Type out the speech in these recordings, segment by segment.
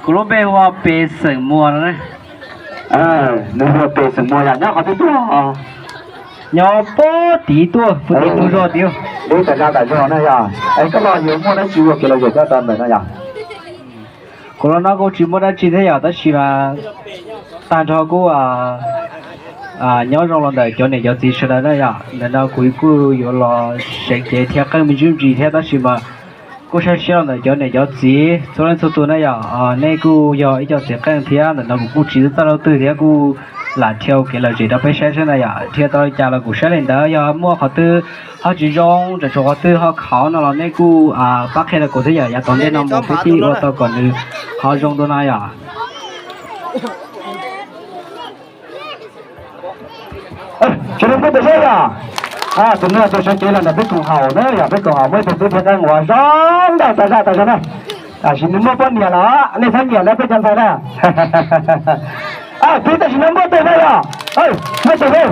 Kuv lub npe hu ua Pes xeem Muas no. Nws hu ua Pes xeem Muas yom, nyob qhov twg tuaj? Nyob pob tid tuaj, pob tid tuaj zog tiag. Lub tas zaj tas zog na yom. Es koj los yuav muaj dab tsi ua kev lom zem coj tau ntawm no yom? Kuv los no kuj tsis muaj dab tsi thiab yom, tab sis mas tag nrho kuj nyob zoo los ntawm cov niam cov txiv sawv daws na yom. Ntawm no kuv kuj yuav los seev cev thiab qeej me ntsis ntsis thiab, tab sis mas kuj saib siab los ntawm cov niam cov txiv txhua leej txhua tus na yom. Nej kuj yog ib co txiv qeej thiab, ntawm no kuv kuj tsis txawj txawj lub twg thiab, kuj lam dhia kev lom zem rau peb saib xwb na yom. Dhia tau li cas los kuv saib li ntawd, yog muaj qhov twg ho tsis zoo, tsam tshuav qhov twg ho khav no los nej kuj pab qhia rau kuv thiab yom. Yav tom ntej no mus peb thiaj ua tau kom nws ho zoo dua no yom. Sawv daws npaj tes saib yom. Tus no tus sawv cev los ntawm peb koom haum na yom, peb koom haum muaj ib tug tub thiab qeej uas zoo nkauj tas zaj tas zog na. Tab sis nws muaj poj niam los nej txhob nyiam na peb cov ntxhais na. Peb tam sim no npaj tes na yom, npaj tes na.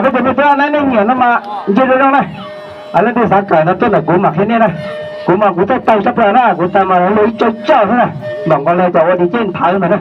Peb cov me tub na nej nyiam no mas nce zoo zoo na. Leej twg xav kawm no tuaj ntawm kuv mam qhia nej na. Kuv mas kuv tuaj taw tshaj plaws na, kuv taw mas luag ib tsawg tsawg xwb na. Npaum nkaus li cov ua di cej nthawv ntawd na.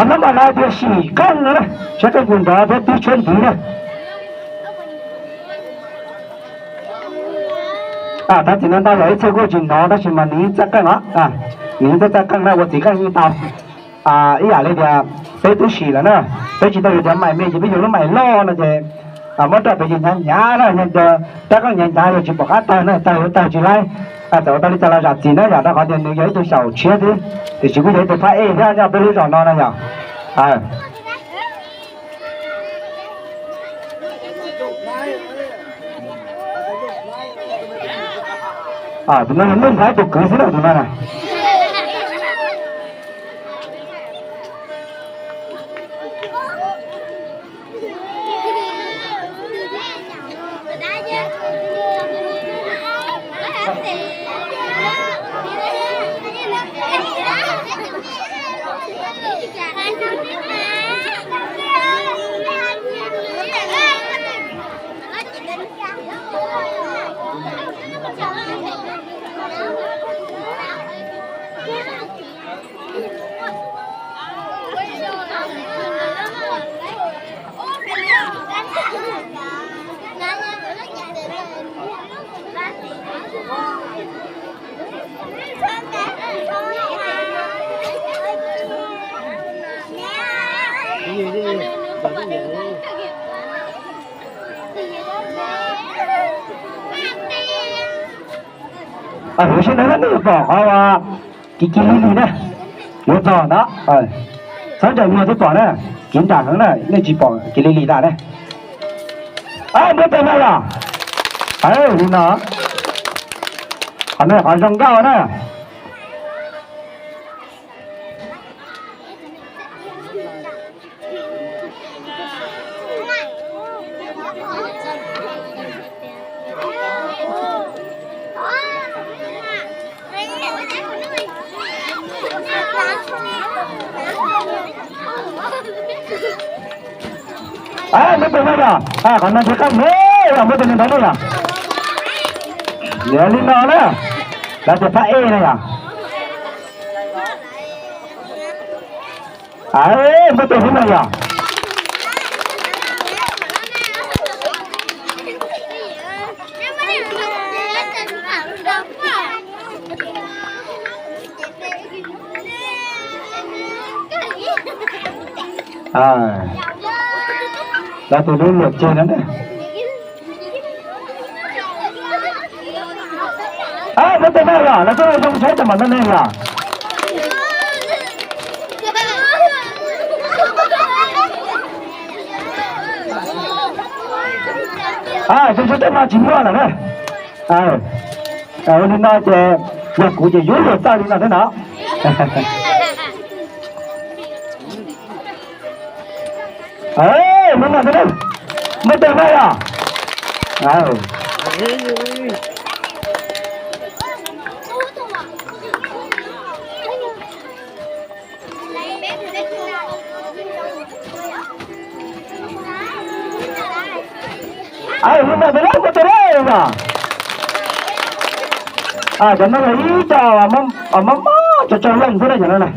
Qhov no mas lawv tias sim qeej no na, saib qeej puas nrov thiab twb tshuab ntiv na. Tab sis no ntau yog ib txhia kuj tsis hnov tab sis mas nws yeej txawj qeej os, nws yeej txawj txawj qeej na, ua txiv qeej yeej tau. Ib yam li tias peb twb sim lawm na, peb tsis tau yuav cov mais me ces peb yuav lub mais loj no ces muab rau pem ces hnyav hnyav na, rab qeej hnyav hnyav yog tsis pom qab tawg na, tawg yuav tawg tsis laib. Txawm ua tau li cas los zam txim na yom, rau qhov tias nws yog ib tug xyaum tshiab xwb, tiam sis kuj yog ib tug phab ej thiab nyob peb lub zos no na yom. Tus no yog Nuj Nplhaib tus kwv xwb na tus no na. Huv si na nej yuav pom qhov kiv kiv li li na, yuav txog ntawd, txhob ntsais muag twb pom na, kiv nram heev na, nej tsis pom kiv li li lawm na. Npawb tes no yom, li no, qhov no qhov zoo nkauj na. Muab tes no yom, qhov no nrhiav qeej ne, yog muab tes no ntawd ne yom. Yog li no na, lawv tias phab ej na yom. Muab tes no yom. Lawv tus lub luam ceg no na. Muab tes no yom, lawv tuaj zoo saib tas mam no ne yom. Zoo saib tej no tsis muaj lawm na. Ua li no ces yog kuv ces yuav luag txawj li no thiab no. Lub no thiab, muab tes no yom. Lub no tus lab kuv tus lab yog, cov no yog ib co mob mob tso tso leej xwb na cov no na.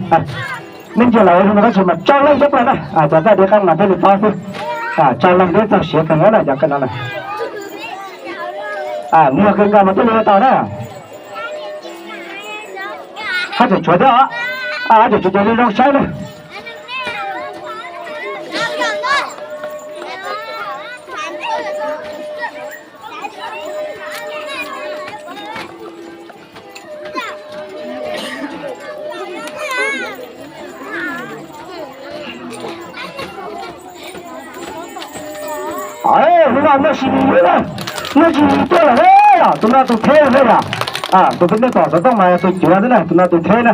Nej ntsia lawv ua zoo no tab sis mas tso leej coob plaws na, cov txaj dib qeej mas thiaj li paub xwb. Tso leej dib txog siav kawg na cov kawg no na. Muag kawg nkaus mas thiaj li tau na. Hab tseem tshuav thiab os, hab tseem tshuav cov zoo zoo saib na. Lub no noj sis lis na, noj sis lis tuaj lawm na, tus no tus theb na yom. Tus peb nej pom xov tooj mas tus cuav xwb na, tus no tus theb na.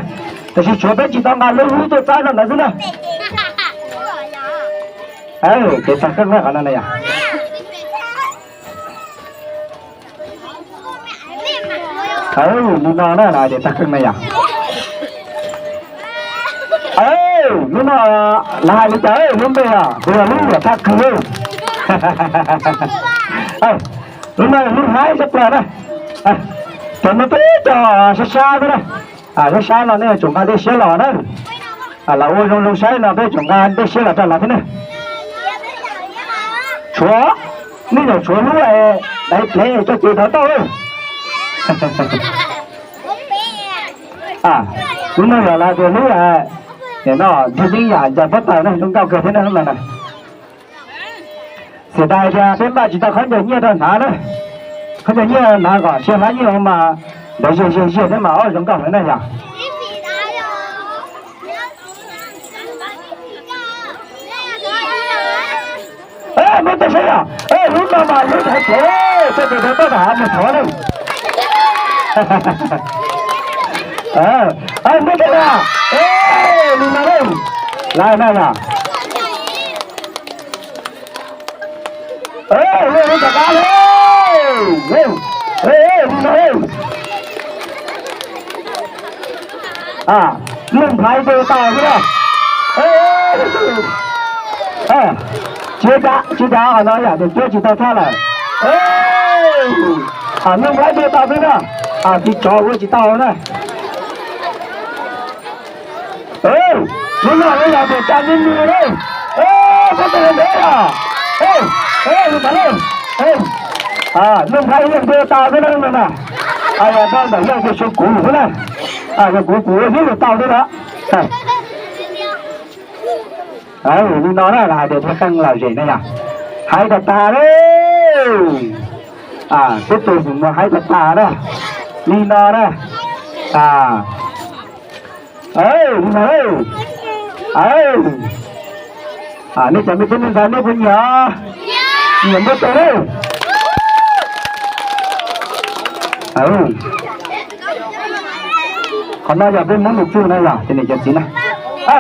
Tiam sis tshuav peb tsis tau nqa lub lub tuaj txaib no ntawd xwb na. Kev tag keej na qhov no na yom. Li no na, kev tag keej na yom. Lub no lawv hais li cas lub npe os? Kuv yog lub yam tag kawg. Lub no lub haib tshaj plaws na. Cov no peb cov sab sab xwb na. Sab sab no nej yuav tsum nqa dej siab los na. Lawv ua zoo zoo saib no peb tsum nqa dej siab los rau lawv thiab na. Tshuav, nej nyuam tshuav lub daiv plev coj cev rov tauj. Lub no yog lawv tias lub no nrhiav yeeb yam ncaws pob taws na, zoo nkauj kawg thiab na lub no na. Xiam dais tias peb npaj tsis tau khaub ncaws nyiaj rau hnav na. Khaub ncaws nyiaj hnav kom sia hlab nyiaj mas ntawd ziag ziag ziag thiab mas ob zoo nkauj heev na yom. Muab tej saib yom, lub no mas lub daiv plev, tej tus daiv pob taws hav mus thov na. Muab tej na, li no na, lawv na yom. Lub no rov qab li no, lub nplhaib nce tau xwb na. Tsis ua cas, tsis ua cas, qhov no yam tias cuab tsis tau tshaj lawm. Lub nplhaib nce tau xwb na, tiv tsov ua tsis tau na. Lub no lub yam tias tsa me me na. Peb tus ntev os, li ntawd na. Lub nplhaib yeej nce tau xwb na, yog rau ntawm yog tias xyov kuv xwb na, yog kuv kuv ua thiab yuav tau xwb na. Li no na, hais tias dhia qeej lom zem na yom. Haib tas tas lawm. Peb tus xum muag haib tas tas na. Li no na. Li no, nej cov me tub me ntxhais nej puas nyiam? Nyiam muab tes na. Qhov no yog peb Hmoob nws txuj na yom, ces niam cov txiv na,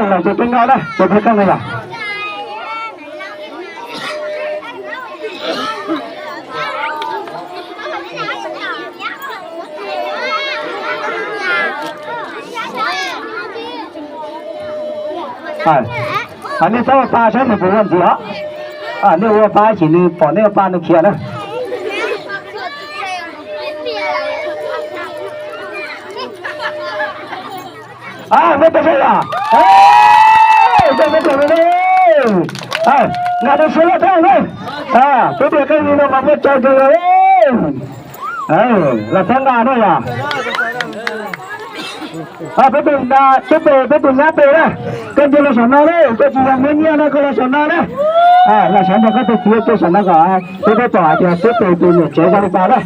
los tus peb nkaug na, tus peb qeej na yom. Nej txhob ua pa saib nws puas ua ntxiv os. Nej ua pa ces nws pom nej ua pa nws khiav na. Muab tes saib yom. Nqa dej siab loj thiab na. Peb dhia qeej li no mas muaj tsav kawg li. Los txhob nqa na yom. Peb tus, peb tus, peb tus nyab tes na, koj cia los saum no na, koj tsis yog muab nyiaj na, koj los saum no na. Los saib ntawm koj tus txiv ua ke saum no kom peb pom hais tias peb tes tus niam tsev zoo li cas na.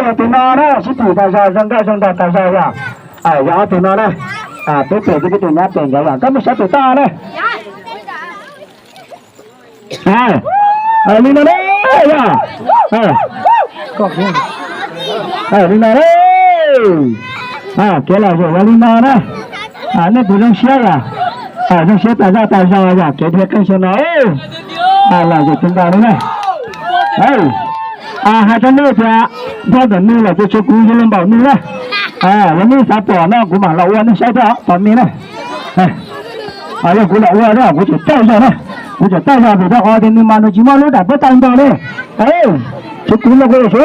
Yog tus no na, sib twm tas zog, zoo nkauj zoo nraug tas zog yom. Yog ob tug no na, peb tes thiab peb tus nyab tes ntawd yom, koj mus saib tus toj na. Li no na, yog li no na, kev lom zem yog li no na. Nej puas zoo siab yom? Zoo siab tas zog tas zog yom, kev dhia qeej xyoo no lom zem kawg nkaus li na. Hais rau nej tias nrog ntawm nws lawm ces tsuav kuv yog los npaum nws na. Yog nej xav pom no kuv mam los ua nej saib thiab tos me na. Yog kuv los ua na kuv tseem tawj zog na, kuv tseem tawj zog vim rau qhov tias nws mas nws tsis muaj lub daim pob tawg ntog li. Tsuav kuv no kuv